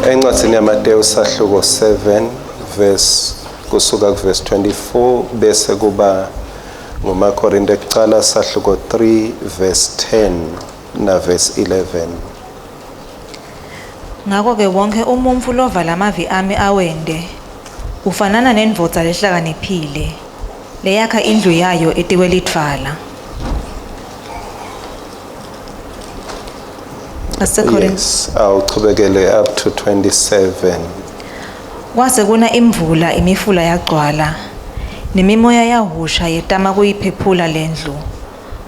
Encwadzini yaMateyu sahluko 7 verse kusuka kuverse 24 bese kuba ngumaKorinte kucala sahluko 3 verse 10 na verse 11. Ngako-ke wonkhe umuntfu lova lamavi ami awente, ufanana nendvodza lehlakaniphile, leyakha indlu yayo etikwelidvwala. Yes, awuchubekele up to 27. Kwase kuna imvula imifula yagcwala, nemimoya yahhusha yetama kuyiphephula lendlu,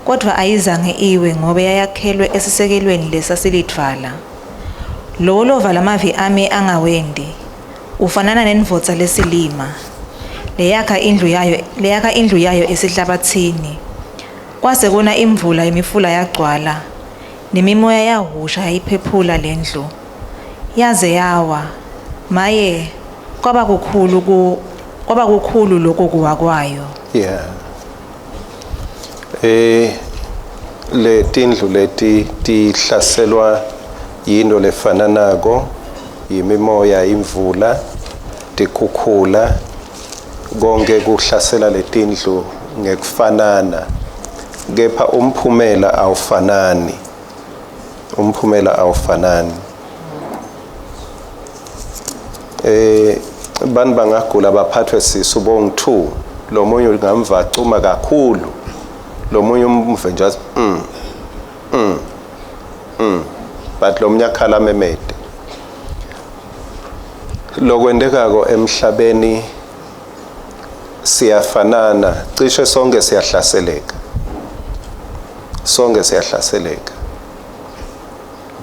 kodvwa ayizange iwe ngobe yayakhelwe esisekelweni lesasilidvwala. Lowo lova lamavi ami angawenti, ufanana nendvodza lesilima, leyakha indlu yayo leyakha indlu yayo esihlabatsini. Kwase kuna imvula imifula yagcwala, nemimoya yahhusha yayiphephula lendlu, yaze yawa. Maye, kwaba kukhulu ku kwaba kukhulu lokho kuwa kwayo. Yeah. Le tindlu leti tihlaselwa yinto lefananako, yimimoya, imvula, tikhukhula, konke kuhlasela letindlu ngekufanana, kepha umphumela awufanani. Umphumela awufanani. Bantu bangagula baphathwe sisu bongu-2, lo munye ungamva acuma kakhulu, lo munye umve nje athi but lo munye akhala amemede. Lokwentekako emhlabeni siyafanana, cishe sonke siyahlaseleka, sonke siyahlaseleka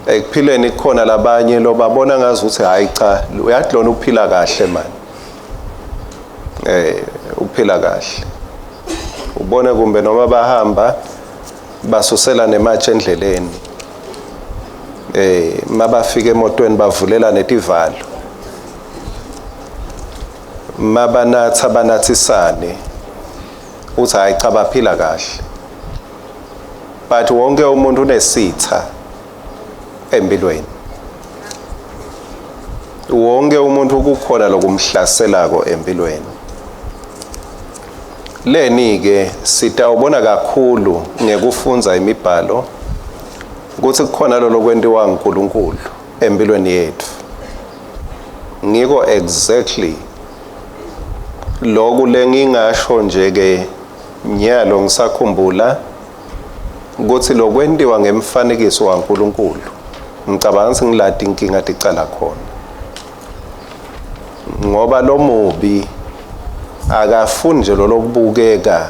ekuphileni. Kukhona labanye lobabona ngazi ukuthi hayi cha, uyathi lona uphila kahle man, uphila kahle, ubone kumbe noma bahamba basusela nematshe endleleni, mabafika emotweni bavulela netivalo, mabanatha banathisane, uthi hayi cha, baphila kahle. But wonke umuntu unesitha empilweni, wonke umuntu kukhona lokumhlaselako empilweni. Leni ke sitawubona kakhulu ngekufundza imibhalo ukuthi kukhona lo lokwentiwa nguNkulunkulu empilweni yethu. Ngiko exactly loku lengingasho nje ke nyalo, ngisakhumbula ukuthi lokwentiwa ngemfanekiso waNkulunkulu, ngicabanga ukuthi ngilati inkinga ticala khona, ngoba lomubi akafuni nje lolokubukeka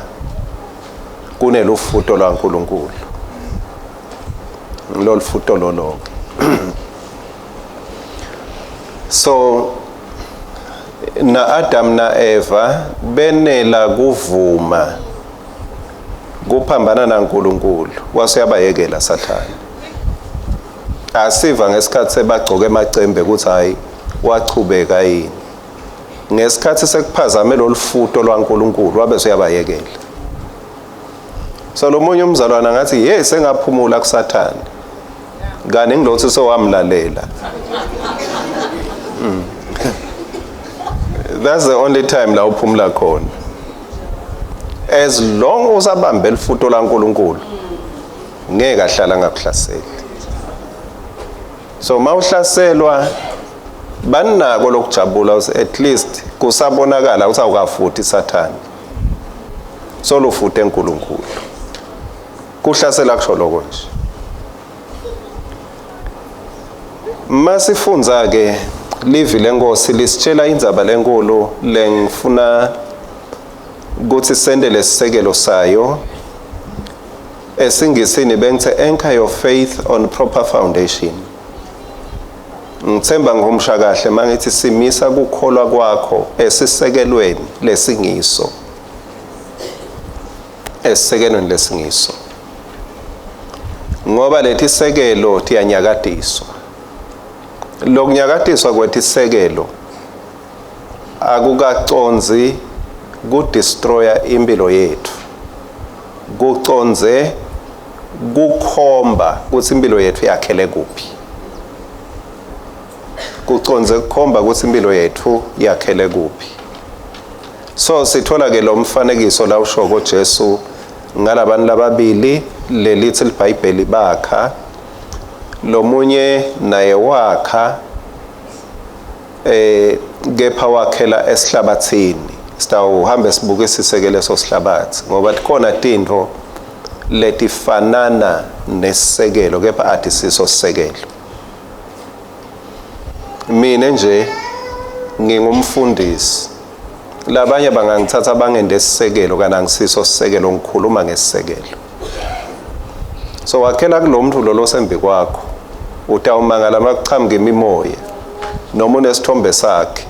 kunelufuto lwaNkulunkulu, lolufuto lolo. So na Adam na Eva benela kuvuma kuphambana naNkulunkulu, wase yabayekela Sathane. Asiva ngesikhathi sebagcoke emacembe ukuthi hayi, wachubeka yini. Ngesikhathi sekuphazame lolufuto lwaNkulunkulu, wabe usuyabayekela. So lo munye umzalwane ngathi, "Hey, sengaphumula kuSathane," kani ngilothi sowamlalela. That's the only time la uphumula khona. As long usabambe lifuto laNkulunkulu, ngeke ahlala ngakuhlaseli. So mawuhlaselwa, banako lokujabula ukuthi at least kusabonakala ukuthi awukafuthi Sathane, solufute eNkulunkulu. Kuhlasela kusho lokho nje. Masifundza ke livi lenkosi, lisitshela indzaba lenkulu lengifuna ukuthi sente lesisekelo sayo. Esingisini bengithe, "Anchor your faith on proper foundation." Ngithemba ngihumsha kahle mangithi simisa kukholwa kwakho esisekelweni lesingiso, esisekelweni lesingiso, ngoba leti sekelo tiyanyakatiswa. Lokunyakatiswa kwetisekelo akukaconzi kudestroya impilo yethu, kuconze kukhomba ukuthi impilo yethu yakhele kuphi. Kuconze kukhomba ukuthi impilo yethu yakhele kuphi. So sithola ke lo mfanekiso la ushoko Jesu ngalabantu lababili lelithi liBhayibheli bakha, lomunye naye wakha kepha wakhela esihlabathini. Sitawuhambe sibukisise ke leso sihlabathi ngoba tikhona tintfo letifanana nesisekelo kepha atisiso sisekelo. Mina nje ngingumfundisi, labanye bangangithatha bangende esisekelo kana angisiso sisekelo, ngikhuluma ngesisekelo. So wakhela kulo muntu lo losembi kwakho, utawumangala makuchamuka imimoya noma unesithombe sakhe,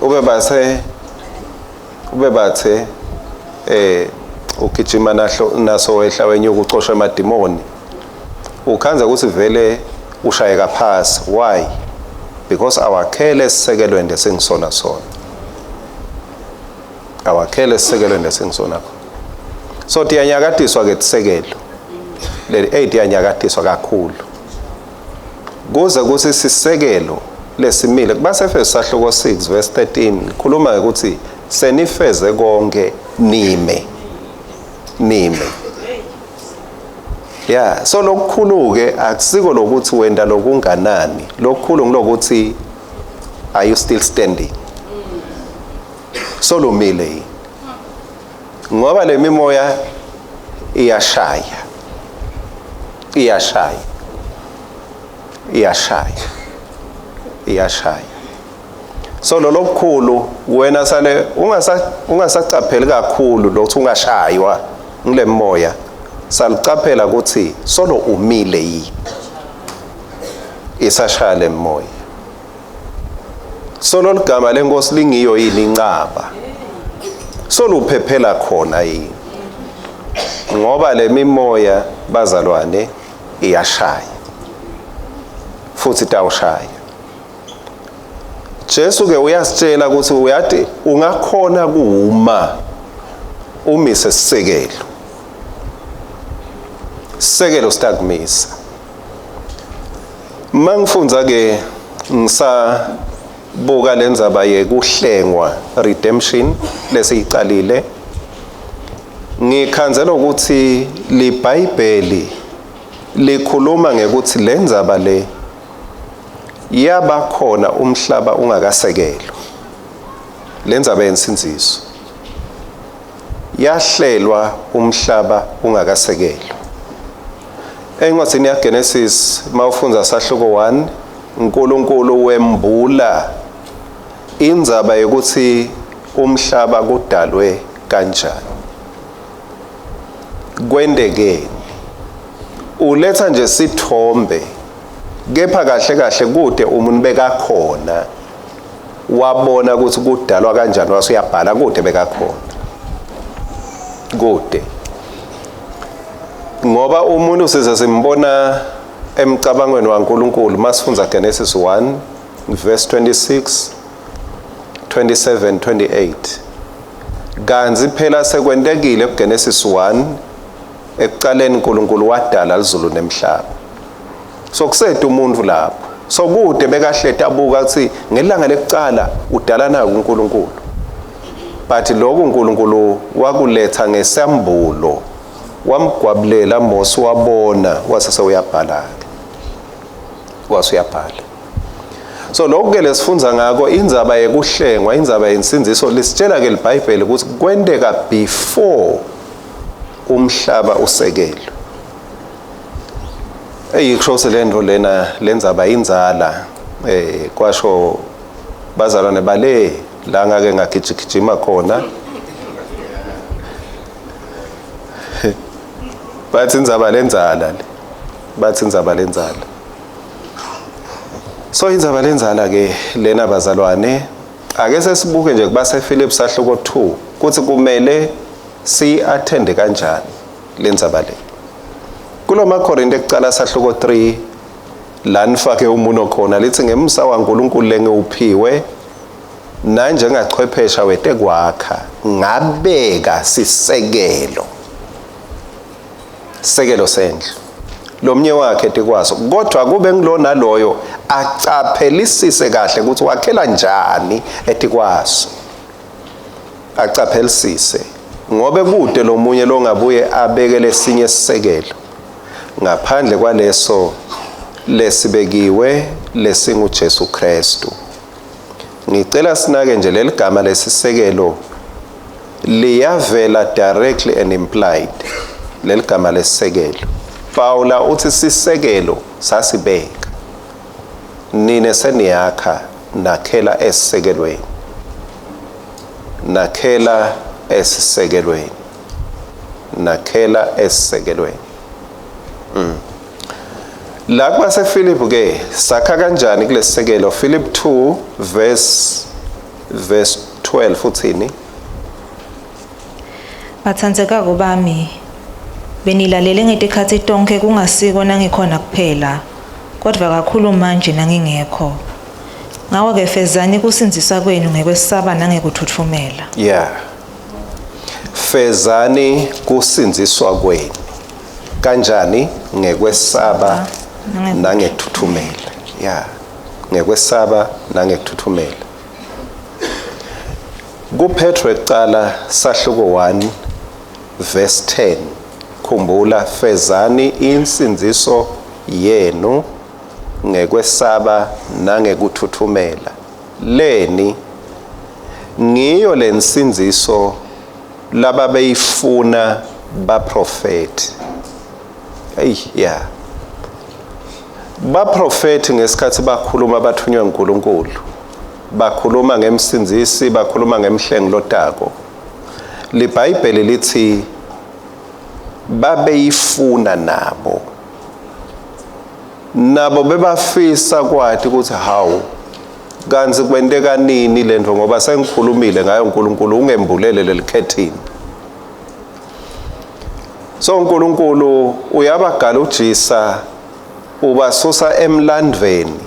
ube bathe ugijima nahlo naso wehla wenyuka ucosha emadimoni, ukhanza ukuthi vele ushayeka phasi. Why? Because awakhele esisekelweni lesingisona sona, awakhele esisekelweni lesingisona khona. So tiyanyakatiswa ke tisekelo le tiyanyakatiswa kakhulu kuze kuthi sisekelo lesimile. Kubasefeso sahluko 6 verse 13 khuluma ukuthi senifeze konke, nime nime. Yeah, so lokukhulu ke akusiko lokuthi wenda lokunganani, lokukhulu ngilokuthi are you still standing, solumile yini, ngoba le mimoya iyashaya, iyashaya, iyashaya, iyashaya. So lo lokukhulu wena sale ungasacapheli kakhulu lokuthi ungashaywa ngile moya, salicaphela ukuthi solo umile yini isashaya le moya, solo ligama lenkosi lingiyo yini incaba, solo uphephela khona yini, ngoba le mimoya bazalwane iyashaya futhi itawushaya. Jesu ke uyasitshela ukuthi uyati ungakhona kuma umise sisekelo, sisekelo sitakumisa. Mangifundza ke ngisabuka lendzaba yekuhlengwa, redemption lesiyicalile, ngikhanzela ukuthi liBhayibheli likhuluma ngekuthi lendzaba le yaba khona umhlaba ungakasekelwa. Lendzaba yensindziso yahlelwa umhlaba ungakasekelwa. Encwadzini yaGenesis mawufundza sahluko 1, uNkulunkulu wembula indzaba yokuthi umhlaba kudalwe kanjani, kwentekeni. Uletha nje sithombe, kepha kahle kahle kude umuntu bekakhona wabona ukuthi kudalwa kanjani wase uyabhala, kude bekakhona kude, ngoba umuntu size simbona emcabangweni waNkulunkulu masifundza Genesis 1 verse 26, 27, 28. Kanzi phela sekwentekile kuGenesis 1, ekucaleni uNkulunkulu wadala lizulu nemhlaba, so kusethu umuntu lapho, so kude bekahleti abuka ukuthi ngelanga lekucala udala naku uNkulunkulu. But lokhu uNkulunkulu wakuletha ngesambulo, wamgwabulela Mose wabona, wase sewuyabhala ke, wase uyabhala. So lokhu ke lesifundza ngako indzaba yekuhlengwa, indzaba yensindziso, lisitshela ke liBhayibheli ukuthi kwenteka before umhlaba usekelwe. Eyikusho lento lena, lendzaba indzala, kwasho bazalwane bale la ngake ngagijigijima khona, bathi indzaba lendzala le, bathi indzaba lendzala. So indzaba lendzala ke lena bazalwane. Ake sesibuke nje kubase Philip sahluko 2 kuthi kumele si-attende kanjani lendzaba le. Kuloma Korinte kucala sahluko 3 la nifake umuno khona, lithi ngemsa waNkulunkulu lengiwuphiwe nanjengachwephesha wetekwakha ngabeka sisekelo, sisekelo sendlu. Lomnye wakhe tikwaso, kodwa kube ngilo naloyo acaphelisise kahle ukuthi wakhela njani etikwaso. Acaphelisise ngobe kude lomunye longabuye abeke lesinye sisekelo ngaphandle kwaleso lesibekiwe lesinguJesu Kristu. Ngicela sinake nje leligama lesisekelo liyavela directly and implied leligama lesisekelo. Paula uthi sisekelo sasibeka, nine seniyakha nakhela esisekelweni, nakhela esisekelweni, nakhela esisekelweni. La kwaseFilip ke sakha kanjani kulesisekelo? Philip 2 verse 12 uthini? Bathandzekako bami, benilalele ngetikhatsi tonkhe kungasiko nangikhona kuphela, kodvwa kakhulu manje nangingekho. Ngako-ke fezani kusindziswa kwenu ngekwesaba nangekutfutfumela. Yeah. Fezani kusindziswa kwenu. Kanjani? Ngekwesaba nangekuthuthumela. Yeah. Ngekwesaba nangekuthuthumela. KuPetro ekucala sahluko 1 verse 10. Khumbula, fezani insindziso yenu ngekwesaba nangekuthuthumela. Leni ngiyo lensindziso lababeyifuna baprofeti. Hey, yeah. Baprofeti ngesikhathi bakhuluma bathunywa uNkulunkulu. Bakhuluma ngemsindzisi, bakhuluma ngemhlengi lotako. LiBhayibheli lithi babeyifuna nabo. Nabo bebafisa kwati ukuthi hawu kanti kwenteka nini lento, ngoba sengikhulumile ngayo uNkulunkulu ungembulele lelikhethini. So uNkulunkulu uyabagalujisa, ubasusa emlandveni,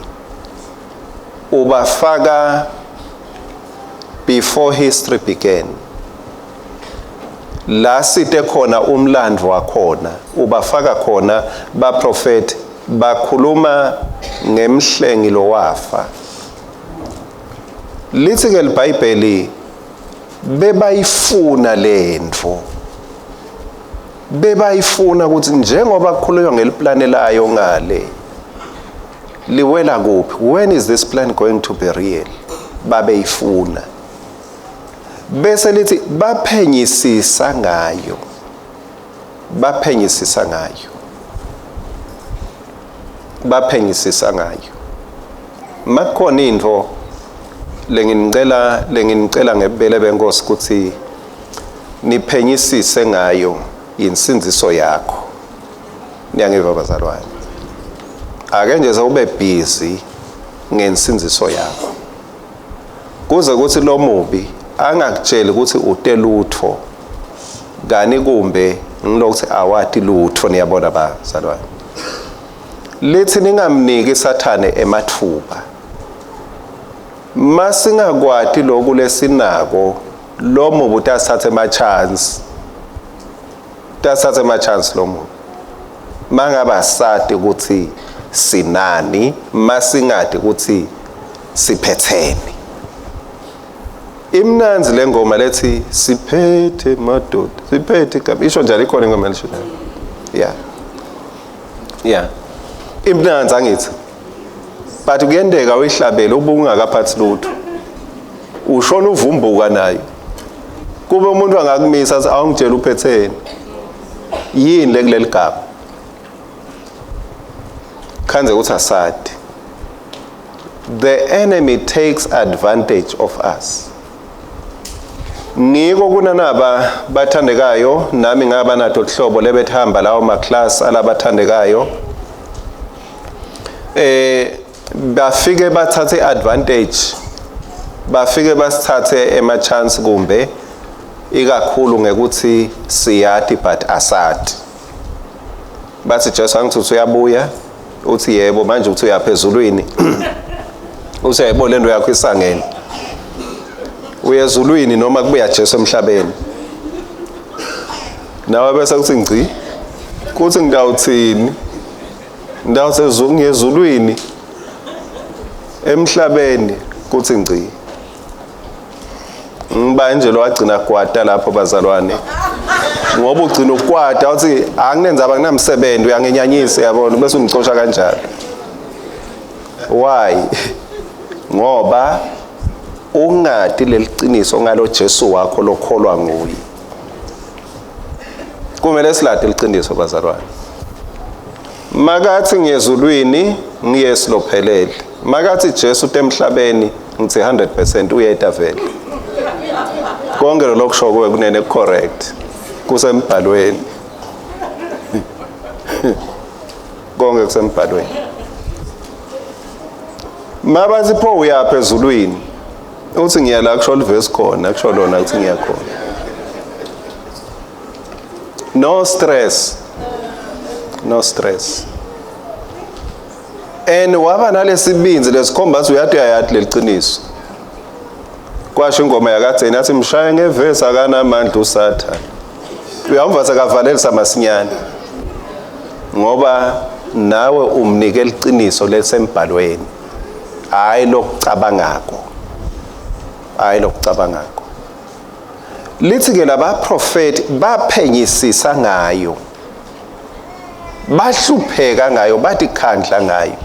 ubafaka before history began. La site khona umlandvo wakhona, ubafaka khona baprofeti bakhuluma ngemhlengi lowafa. Lithi ke liBhayibheli bebayifuna lentfo, bebayifuna ukuthi njengoba kukhulunywa ngeliplane layo ngale liwela kuphi, when is this plan going to be real? Babeyifuna. Bese lithi baphenyisisa ngayo, baphenyisisa ngayo, baphenyisisa ngayo. Makukhona into lenginicela ngebele benkosi ukuthi niphenyisise ngayo insindziso yakho. Niyangiva bazalwane? Ake nje sewube busy ngensindziso yakho, kuze kuthi lo mubi angakutsheli ukuthi ute lutho kani kumbe ngilokuthi awati lutho. Niyabona bazalwane, lithi ningamniki sathane emathuba. Masingakwati lokhu lesinako, lo mubi utasithatha ema-chance, utasithatha ema-chance lo mubi. Mangaba sati ukuthi sinani, masingati ukuthi siphetheni. Imnanzi le ngoma lethi siphethe madoda, siphethe igama. Isho njalo, ikhona ingoma lisho njalo. Yeah. Yeah. Imnanzi angithi. But kuyendeka uyihlabele ube ungakaphathi lutho. Ushona uvumbuka nayo. Kube umuntu angakumisa athi awungitshela uphetheni. Yini le kuleli gama? Khanze ukuthi asadi. The enemy takes advantage of us. Ngiko kunanaba bathandekayo, nami ngaba nato hlobo lebethamba lawo ma class alabathandekayo. Bafike bathathe advantage, bafike basithathe ema chance kumbe ikakhulu ngekuthi siyati but asati. Bathi Jesu angithi uyabuya, uthi yebo, manje uthi uyaphezulwini. Uthi yebo lento yakho isangene. Uyezulwini noma kubuya Jesu emhlabeni. Nawe bese kuthi ngci, kuthi ngidawuthini. Ndawo ngiyezulwini emhlabeni kuthi ngci. Ngiba nje lo wagcina kwata lapho bazalwane. Ngoba ugcina ukwata uthi anginenzaba nginamsebenzi uyangenyanyisa yabona bese ungicosha kanjalo. Why? Ngoba ungati leliciniso ngalo Jesu wakho lokholwa nguye. Kumele silade liqiniso bazalwane. Makathi ngiyezulwini ngiyesilophelele. Makathi Jesu temhlabeni ngithi 100% uyeta vele. Konke lokusho kuwe kunene correct. Kusembhalweni. Konke kusembhalweni. Mabathi pho uyapha ezulwini. Uthi ngiya la kusho livesi khona, kusho lona uthi ngiya khona. No stress. No stress. And waba nalesibinzi lesikhomba ukuthi uyati uyayati leliqiniso. Kwasho ingoma yakadzeni yathi mshaye ngevesi akanamandla uSathane. Uyamva sekavalelisa masinyane. Ngoba nawe umnike liqiniso lesembhalweni. Hayi lokucabangako. Hayi lokucabangako. Lithi ke labaprofeti baphenyisisa ngayo. Bahlupheka ngayo, bathi khandla ngayo.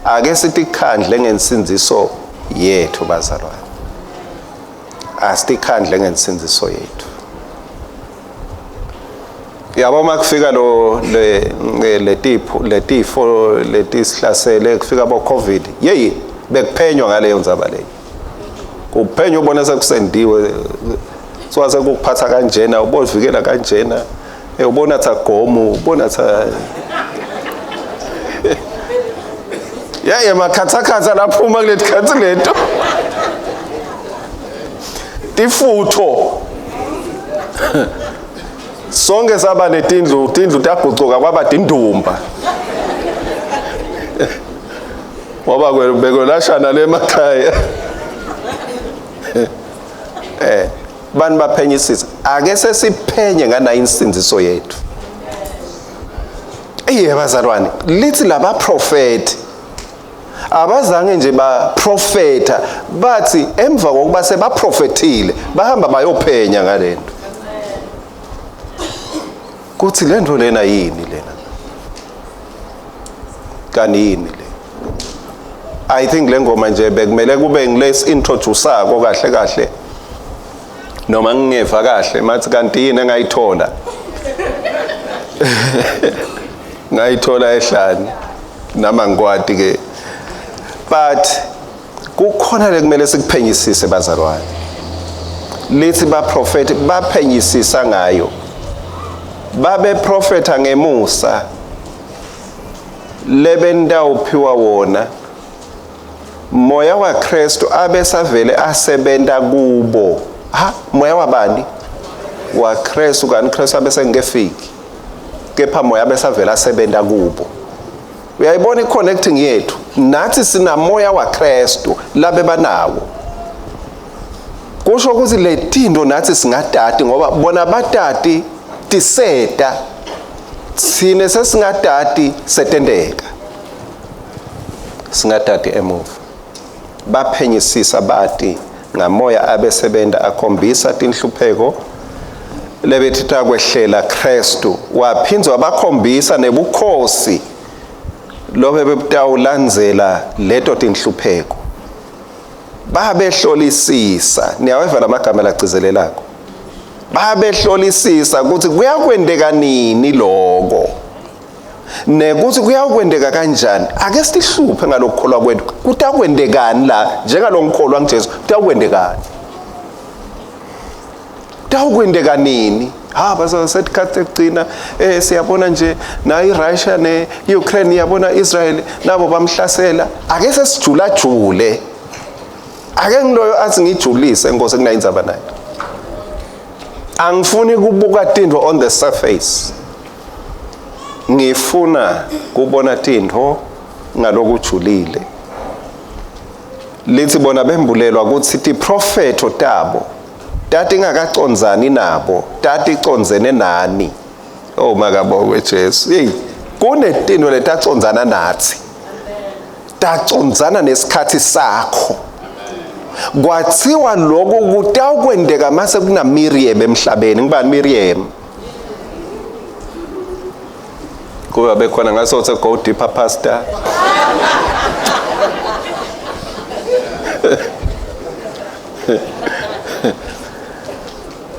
Ake sithi khandle ngensindiso yethu bazalwane. Asitikhandle ngensindiso yethu. Yabo makufika lo le letipho letifo letisihlasele kufika bo COVID yeyi bekuphenywa ngaleyo ndzaba leyo. Kuphenywa ubona sekusendiwe siwase kukuphatha kanjena ubovikela kanjena ubona tha gomu ubona tha yaye makhathakhatha laphuma kuleti khathi leto tifutho sonke saba netindlu tindlu tagucuka kwaba tindumba ngoba bekwelashana le emakhaya. Bani baphenyisisa ake sesiphenye ngana insindiso yethu. Iye bazalwane, lithi labaprofeti abazange nje baprofeta, bathi emva kokuba sebaprofetile bahamba bayophenya ngalento. Kuthi lento lena yini lena? Kani yini le? I think le ngoma nje bekumele kube ngilesi introduce-ako kahle kahle. Noma ngingeva kahle mathi kanti yini engayithola? Ngayithola ehlane nama ngikwati ke. But kukhona lekumele sikuphenyisise bazalwane. Lithi baprofeti baphenyisisa ngayo. Babe profeta ngemusa lebentawuphiwa wona. Moya waKristu abesavele asebenta kubo. Ha, moya wabani? WaKristu, kanti Kristu abesengekefiki. Kepha moya abesavele asebenta kubo. Uyayibona i-connecting yethu. Nathi sinamoya waKristu labe banawo. Kusho ukuthi le tinto nathi singadati ngoba bona batati tiseta. Sine sesingadati setendeka. Singadati emuva. Baphenyisisa bati ngamoya abesebenta akhombisa tinhlupheko lebethitha kwehlela Kristu, waphindze wabakhombisa nebukhosi lobe bebutawulandzela leto tinhlupheko. Babehlolisisa, niyaweva lamagama lagcizelelako. Babehlolisisa ukuthi kuyakwenteka nini lokho. Nekuthi kuyawukwenteka kanjani. Ake sitihluphe ngalokukholwa kwethu. Kutakwendekani la njengalongikholwa nguJesu? Kutawukwendekani? Kutawukwenteka nini? Ha basesikhathi ekugcina siyabona nje na iRussia neUkraine, iyabona Israel nabo bamhlasela. Ake sesijula jule. Ake ngiloyo athi ngijulise Nkosi kunayindzaba nayo. Angifuni kubuka tintfo on the surface. Ngifuna kubona tintfo ngalokujulile. Lithi bona bembulelwa ukuthi tiprofetho tabo tatingakacondzani nabo, taticondzene nani. Oh makabongwe Jesu. Hey, Kunetinto letacondzana nathi, tacondzana nesikhathi sakho. Kwathiwa lokhu kutawukwendeka mase kuna Miriam emhlabeni. Ngibani Miriam? Kuba bekhona ngasothi go deeper, pastor.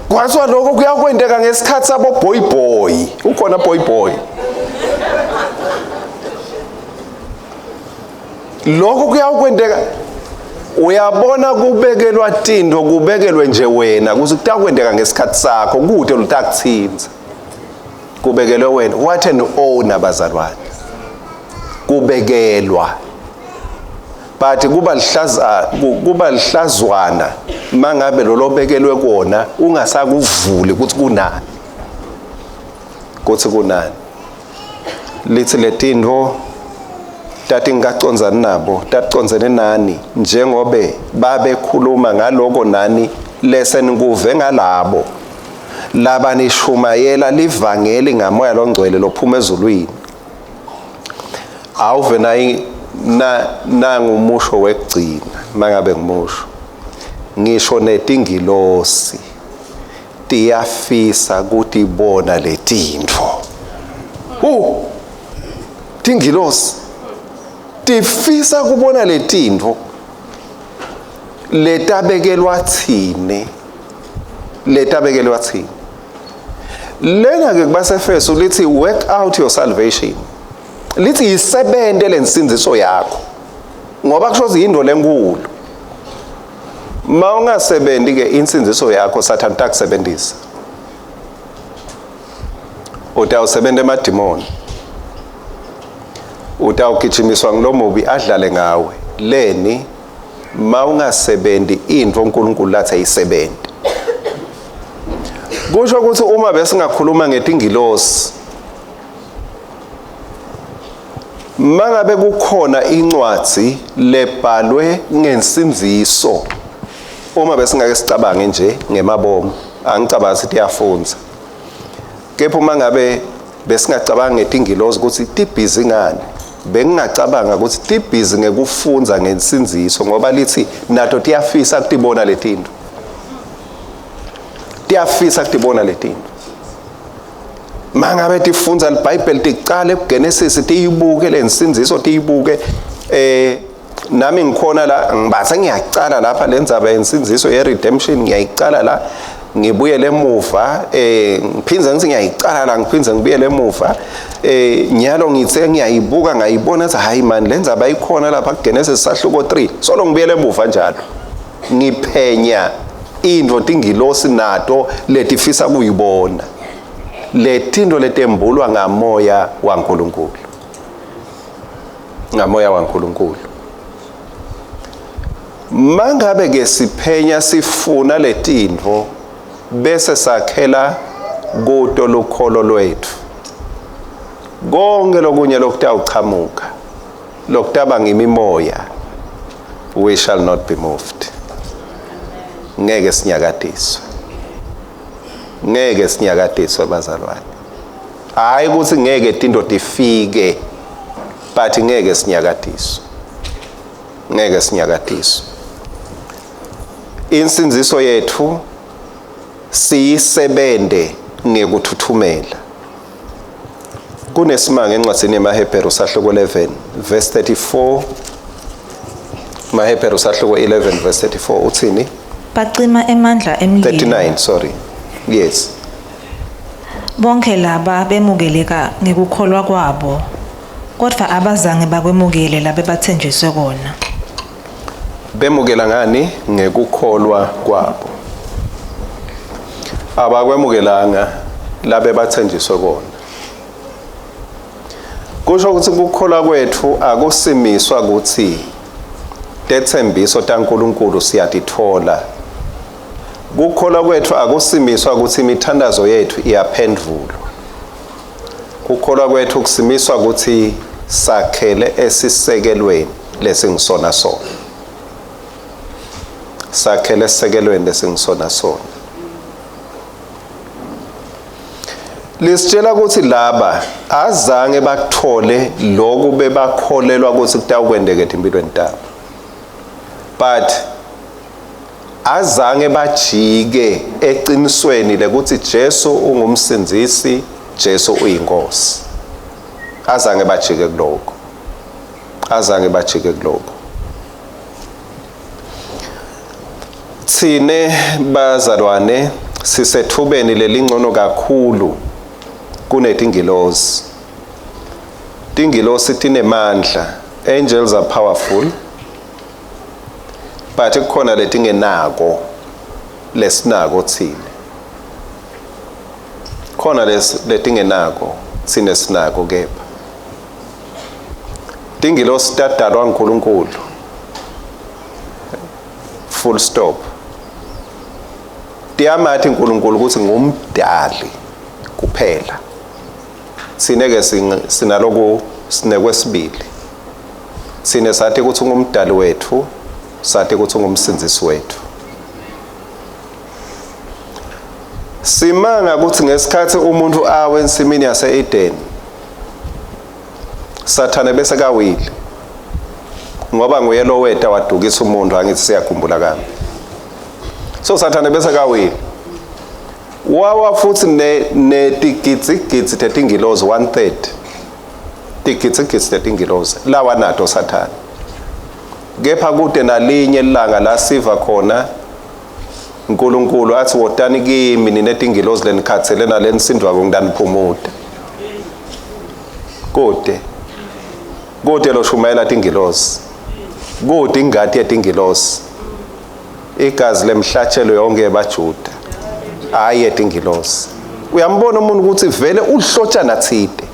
Kwathiwa lokho kuyakwendeka ngesikhathi sabo boy boy. Ukhona boy boy? Lokho kuyawukwendeka. Uyabona, kubekelwa tinto, kubekelwe nje wena kuze kutakwendeka ngesikhathi sakho, kude lutakuthinza. Kubekelwe wena. What an honor, bazalwane. Kubekelwa, but kuba lihlaza, kuba lihlazwana mangabe lo lobekelwe kona ungasakuvuli ukuthi kunani, kuthi kunani. Lithi letinto tatingacondzani nabo, taticondzene nani, njengobe babekhuluma ngaloko nani lesenikuve ngalabo labanishumayela livangeli ngamoya longcwele lophuma ezulwini. Awuve nayi na nangumusho wekugcina. Mangabe ngumusho, ngisho netingilosi tiyafisa kutibona letintfo. Hu, tingilosi tifisa kubona letintfo letabekelwa thine, letabekelwa thine. Lena ke kubaseFesu lithi work out your salvation, lithi yisebente lensindziso yakho, ngoba kusho ukuthi yinto lenkulu. Ma ungasebenzi ke insindziso yakho, Sathane utakusebenzisa, utawusebenta emadimoni, utawugijimiswa ngilomubi adlale ngawe. Leni? Ma ungasebenzi into uNkulunkulu lathi ayisebenzi. Kusho ukuthi uma besingakhuluma ngetingilosi, mangabe kukhona incwadi lebhalwe ngensindziso, uma besingake sicabange nje ngemabomu, angicabanga sithi iyafunza, kepha uma ngabe besingacabanga ngetingilosi ukuthi tibhizi ngani, bengingacabanga ukuthi tibhizi ngekufunza ngensindziso, ngoba lithi nato tiyafisa kutibona letinto, tiyafisa kutibona letinto. Mangabe tifundza liBhayibheli, ticale kuGenesis, tiyibuke lensindziso, tiyibuke. Nami ngikhona la, ngibathe ngiyacala lapha le ndzaba yensindziso, ye-redemption, ngiyayicala la, ngibuyele emuva, ngiphindze ngithi ngiyayicala la, ngiphindze ngibuyele emuva. Nyalo ngithe ngiyayibuka, ngayibona ukuthi hayi man, le ndzaba ikhona lapha kuGenesis sahluko 3. Solo ngibuyele emuva njalo, ngiphenya intfo tingilosi nato letifisa kuyibona, letinto letembulwa ngamoya waNkulunkulu, ngamoya waNkulunkulu. Mangabe ke siphenya, sifuna letintfo, bese sakhela kuto lukholo lwethu, konke lokunye lokutawuchamuka lokutaba ngimimoya, we shall not be moved. Ngeke sinyakatiswe, ngeke sinyakatiswe, bazalwane. Hayi ukuthi ngeke tinto tifike, but ngeke sinyakatiswe, ngeke sinyakatiswe. Insindziso yethu siyisebente ngekuthuthumela. Kunesimanga encwadzini yemaHebheru sahluko 11 verse 34. MaHebheru sahluko 11 verse 34 uthini? Bacima emandla emlilo. 39, sorry, yes. Bonke laba bemukeleka ngekukholwa kwabo, kodwa abazange bakwemukele labebathenjiswe kona. Bemukela ngani? Ngekukholwa kwabo. Abakwemukelanga labe bathenjiswe kona. Kusho ukuthi kukholwa kwethu akusimiswa ukuthi tethembiso taNkulunkulu siyatithola. Kukholwa kwethu akusimiswa ukuthi imithandazo yethu iyaphendvulwa. Kukholwa kwethu kusimiswa ukuthi sakhele esisekelweni lesingisona sona, sakhele esisekelweni lesingisona sona. Lisitshela ukuthi laba azange bakuthole lokhu bebakholelwa ukuthi kutawukwendeka etimpilweni tabo. But azange bajike eqinisweni lekuthi Jesu ungumsindzisi, Jesu uyinkosi. Azange bajike kuloko. Azange bajike kuloko. Thine bazalwane sisethubeni lelingcono kakhulu kunetingilosi. Tingilosi tinemandla. Angels are powerful. But kukhona letingenako lesinako thina. Khona letingenako thina sinako kepha. Tingilosi tadalwa nguNkulunkulu. Full stop. Tiyamathi uNkulunkulu ukuthi ngumdali kuphela. Sine ke sinaloku sinekwesibili. Sine sathi ukuthi ungumdali wethu, sathi ukuthi ungumsindzisi wethu. Simanga ukuthi ngesikhathi umuntu awe ensimini yase-Eden, Sathane bese kawile. Ngoba nguye lo weta wadukisa umuntu, angithi siyakhumbula kami. So Sathane bese kawile. Wawa futhi netigidzigidzi tetingilozi 1/3. Tigidzigidzi tetingilozi lawa nato Sathane. Kepha kude nalinye ilanga la siva khona uNkulunkulu athi wotani kimi ninetingilozi lenikhathele nalenisindwako ngidaniphumuta. Kude. Kude loshumayela tingilozi. Kude ingati yetingilozi. Igazi lemhlatshelo yonke yebaJuda. Hayi yetingilozi. Uyambona umuntu ukuthi vele uhlotshana thide.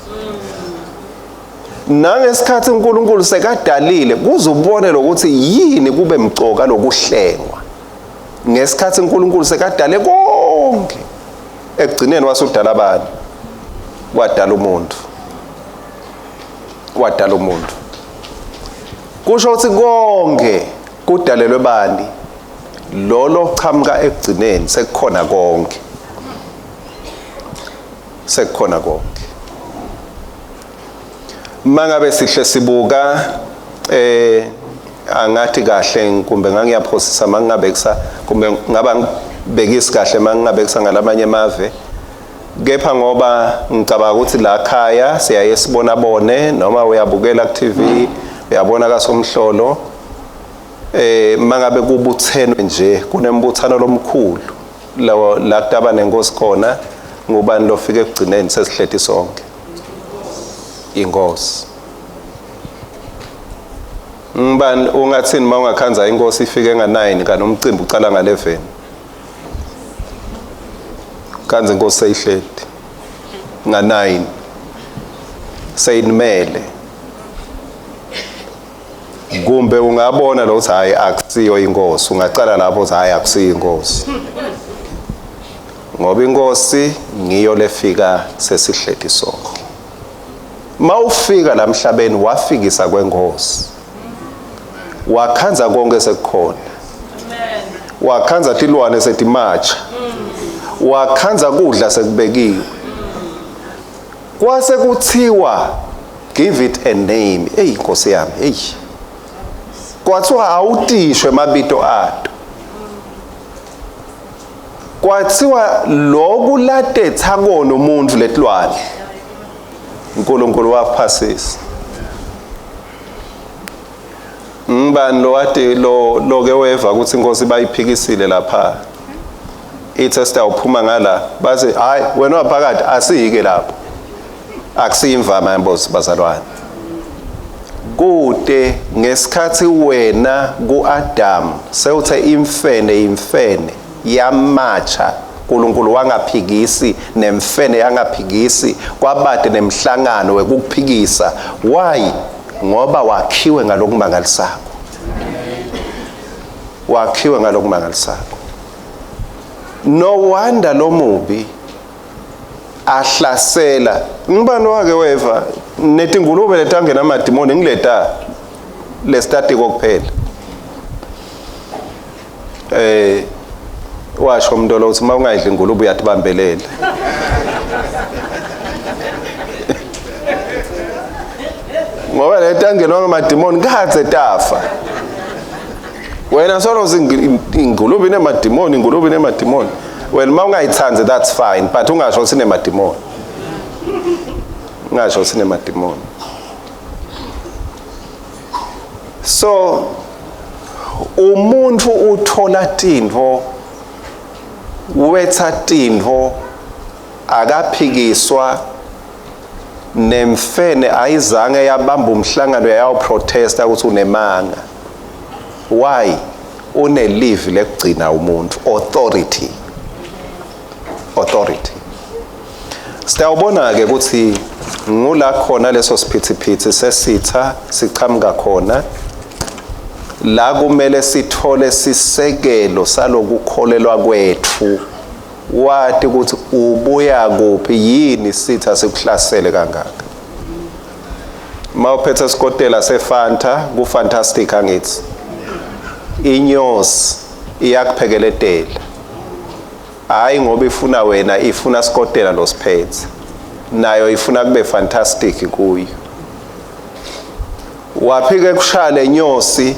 Nangesikhathi uNkulunkulu sekadalile kuze ubone lokuthi yini kube mcoka lokuhlengwa. Ngesikhathi uNkulunkulu sekadale konke ekugcineni wasudala abantu. Wadala umuntu. Wadala umuntu. Kusho ukuthi konke kudalelwe bani? Lolo chamuka ekugcineni sekukhona konke. Sekukhona konke. Mangabe sihle sibuka angathi kahle kumbe ngangiyaphosisa mangingabekisa kumbe ngaba ngibekisi kahle mangingabekisa ngalamanye amave, kepha ngoba ngicabanga ukuthi la khaya siyaye sibona bone noma uyabukela ku TV uyabona kasomhlolo, mangabe kubuthenwe nje kunembuthano lomkhulu lawo la kutaba nenkosi khona, ngubani lofika ekugcineni sesihleti sonke? Inkosi. Ngibani ungathini mawungakhanza inkosi ifike nga9 kanti umcimbi uqala nga11? Kanzi inkosi seyihleti nga9 seyinimele. Kumbe ungabona lo uthi hayi akusiyo inkosi, ungaqala lapho uthi hayi akusiyo inkosi. Ngoba inkosi ngiyo lefika sesihleti sonke. Mawufika la emhlabeni wafikisa kwenkosi. Wakhanza konke sekukhona. Wakhanza tilwane setimatsha. Wakhanza kudla sekubekiwe. Kwase kuthiwa give it a name. Hey Nkosi yami, hey. Kwathiwa awutishwe mabito ato. Kwathiwa loku latetha kona umuntu letilwane. uNkulunkulu waphasisa. Ngibani lo wade lo loke weva ukuthi inkosi bayiphikisile lapha. Ithe sitawuphuma ngala bathi hayi wena waphakathi asiyike lapho. Akusiyimvama yambozi bazalwane. Kude ngesikhathi wena kuAdam sewuthe imfene imfene yamatsha, uNkulunkulu wangaphikisi nemfene yangaphikisi, kwabade nemhlangano wekukuphikisa. Why? Ngoba wakhiwe ngalokumangalisako. Wakhiwe ngalokumangalisako. No wonder lo mubi ahlasela. Ngibani wake weva netingulube letangena amadimoni ngileta lesitatiko kuphela. Washo umuntu lo uthi mawungayidli ingulube uyatibambelela. Letangenwa ngamadimoni kadze tafa. Wena solo ingulube inemadimoni, ingulube inemadimoni. Wena uma ungayithandi, that's fine, but ungasho ukuthi inemadimoni. Ungasho ukuthi inemadimoni. So umuntu uthola tintfo, wetha tintfo, akaphikiswa. Nemfene ayizange yabamba umhlangano yayawuprotesta ukuthi unemanga. Why? Unelivi lekugcina umuntu, authority, authority. Siyawubona ke ukuthi ngula khona leso siphithiphithi sesitha sichamuka khona, la kumele sithole sisekelo salokukholelwa kwethu, wati ukuthi ubuya kuphi, yini sitha sikuhlasele kangaka. Mawuphethe isikotela seFanta, ku fantastic angithi, inyosi iyakuphekeletela, hayi ngoba ifuna wena, ifuna sikotela losiphethe, nayo ifuna kube fantastic kuyo. Waphike kushaya lenyosi,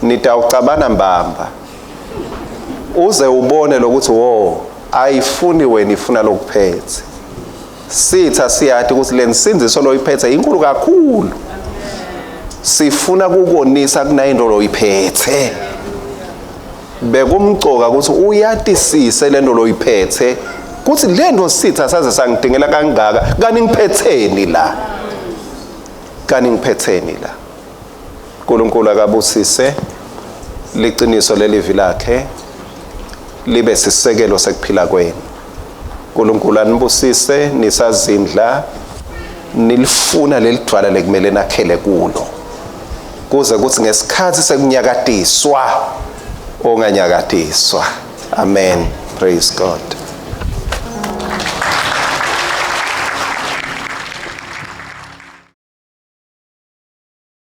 nitawucabana mbamba, uze ubone lokuthi wo, ayifuni wena, ifuna lokuphethe. Sitha siyathi ukuthi lensindiso loyiphethe inkulu kakhulu, sifuna kukonisa kunayinto loyiphethe. Bekumcoka ukuthi uyatisise lento loyiphethe, kuthi lento sitha saze sangidingela kangaka, kani ngiphetheni la, kani ngiphetheni la. uNkulunkulu akabusise liqiniso lelivi lakhe libe sisekelo sekuphila kwenu. uNkulunkulu anibusise nisazindla nilifuna lelidvwala lekumele nakhele kulo, kuze kuthi ngesikhathi sekunyakatiswa onganyakatiswa. Amen. Praise God.